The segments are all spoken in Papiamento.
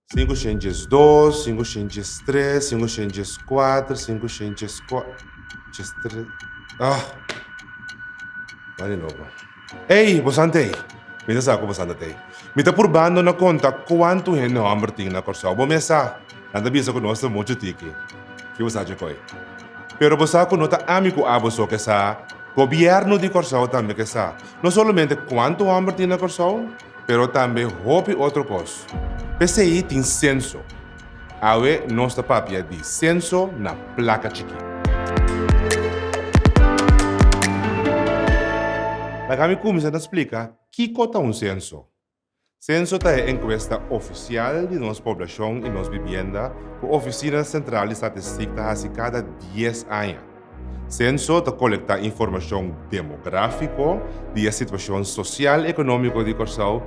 Sinku shen 12, 513, 514, 514, 13. Ah! Bai di nobo. Ey, bosan ta ey. Mi ta sa ku bosan ta ta ey. Mi ta purbando na konta kuantu hende hòmber tin na Kòrsou. Bo mes sa, nan ta bisa ku nos ta muchu tiki. Ki bo sa dje koi? Pero bo sa ku no ta ami ku abo so ke sa, gobièrnu di Kòrsou tambe ke sa. No solamente kuantu hòmber tin na Kòrsou, pero tambe hopi otro kos. P'esei tin senso. Awe nos ta papia di senso na plaka chikí. Laga mi kuminsá ta splika kiko ta un senso. Senso ta e enkuesta ofisial di nos poblashon i nos bibienda ku Ofisina Sentral di Statistik ta hasi kada dies aña. Senso ta kolektá informashon demográfiko di e situashon sosial-ekonómiko di Kòrsou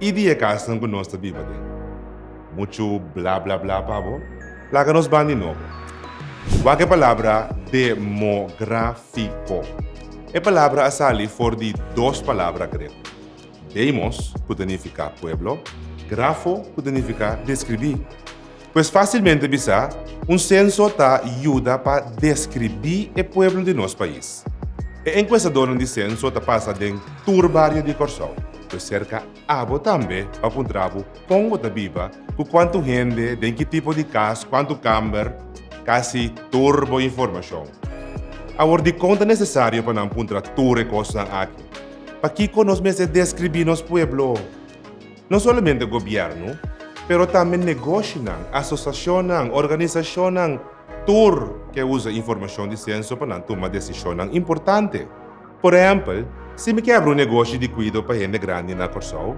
i di e kasnan ku nos ta biba den. Muchu bla bla bla pa bo? Laga nos ban di nobo. Wak e palabra demográfiko. E palabra a sali for di dos palabra grego, demos, ku ta nifiká pueblo, grafo, ku ta nifiká deskribí. Pues fásilmente bisá, un senso ta yuda pa deskribí e pueblo di nos pais. E enkuestadornan di senso ta pasa den tur bario di Kòrsou, pues serka abo tambe pa puntra bo kon bo ta biba, ku kuantu hende, den ki tipo di kas, kuantu kamber, kasi tur bo informashon. Awor dikon ta nesesario pa nan puntra tur e kosnan aki? Pakiko nos mester deskribí nos pueblo? No solamente gobièrnu, pero tambe negoshinan, asosiashonnan, organisashonnan, tur ke usa informashon di senso pa nan tuma desishonnan importante. Por ehèmpel, si mi ke abri un negoshi di kuido pa hende grandi na Kòrsou,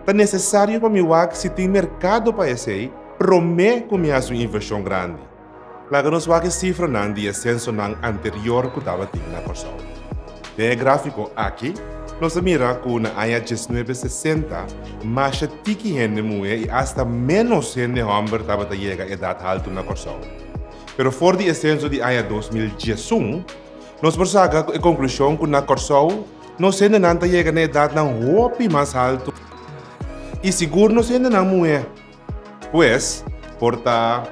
ta nesesario pa mi wak si tin merkado pa esei promé ku mi hasi un invershon grandi. Laga nos wak e sifranan di e sensonan anterior ku tabatin na Kòrsou. Den e gráfiko aki, nos ta mira ku na aña diesnuebe sesenta, masha tiki hende muhé i asta ménos hende hòmber tabata yega edat haltu na Kòrsou. Pero for di e senso di aña 2011, nos por saka e konklushon ku na Kòrsou nos hendenan ta yega na edatnan hopi mas haltu i sigur nos hendenan muhé. Pues, por ta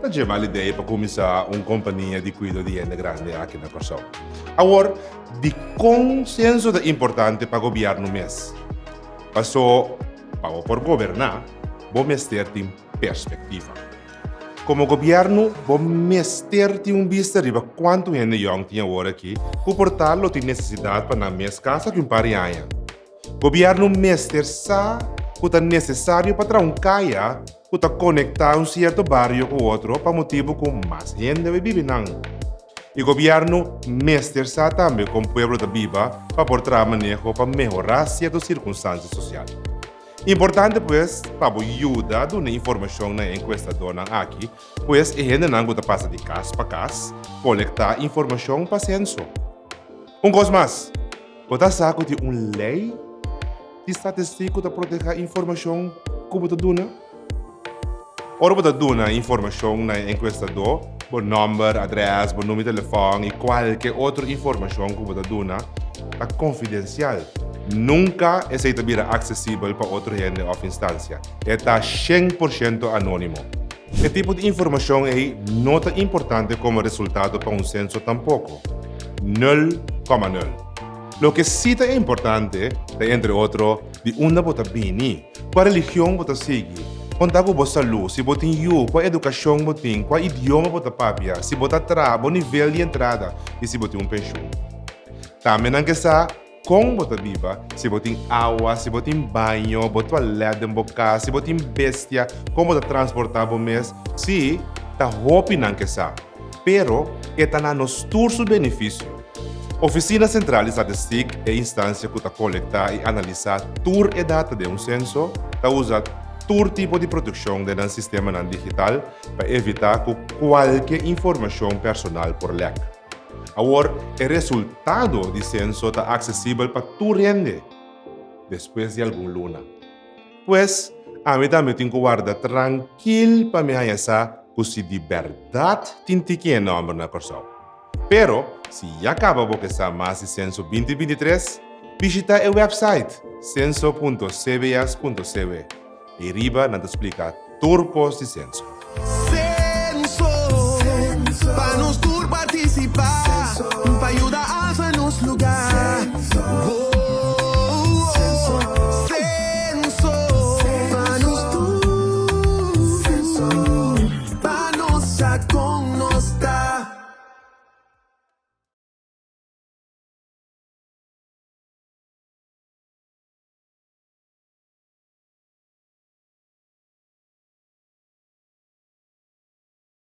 ta dje mal idea pa kuminsá un kompania di kuido di hende grandi aki na Kòrsou. Awor, dikon senso ta importante pa gobièrnu mes? Pasó pa bo por goberná, bo mester tin perspektiva. Komo gobièrnu, bo mester tin un bista riba kuantu hende yòn tin awor aki ku por ta lo tin nesesidat pa nan mes kasa ku un par di aña. Gobièrnu mester sa ku ta nesesario pa traha un kaya ku ta konektá un sierto bario ku otro pa motibu ku mas hende bai bibi nan. I gobièrnu mester sa tambe kon pueblo ta biba pa por traha maneho pa mehorá sierto sirkunstansia sosial. Importante pues pa bo yuda duna informashon na e enkuestadornan aki, pues e hendenan ku ta pasa di kas pa kas kolektá informashon pa senso. Un kos mas! Bo ta sa ku tin un lei di statistik ku ta protehá informashon ku bo ta duna? Ora bo ta duna informashon na e enkuestadó, bo nòmber, adrès, bo number di telefòn i kualke otro informashon ku bo ta duna ta konfidensial. Nunka esei ta bira aksesibel pa otro hende òf instansia. E ta 100% anónimo. E tipo di informashon ei no ta importante komo resultado pa un senso tampoko. Nul kòma nul. Loke sí ta importante ta entre otro di unda bo ta bini, kua religion bo ta sigui, kon ta ku bo salú, si bo tin yu, kua edukashon bo tin, kua idioma bo ta papia, si bo ta traha, bo nivel di entrada i si bo tin un penshun. Tambe nan ke sa Kon bo ta biba, si bo tin awa, si bo tin baño, bo tualèt den bo kas, si bo tin bestia, kon bo ta transportá bo mes? Sí, ta hopi nan ke sa. Pero e ta na nos tur su benefisio. Ofisina Sentral di Statistik, e instansia ku ta kolektá i analisá tur e data den un senso, ta usa tur tipo di protekshon den nan sistemanan digital pa evitá ku kualke informashon personal por lèk. Awor, e resultado di senso ta aksesibel pa tur hende despues di algun luna. Pues, ami tambe tin ku warda trankil pa mi haña sa ku si di bèrdat tin tiki e nòmber na Kòrsou. Pero, si ya kaba bo ke sa mas di Senso 2023, bishitá e wèpsait senso punto cbs punto cw. Ei riba nan ta splika. Tur kos di Senso. Senso, pa nos tur partisipá, pa yuda alsa nos lugá.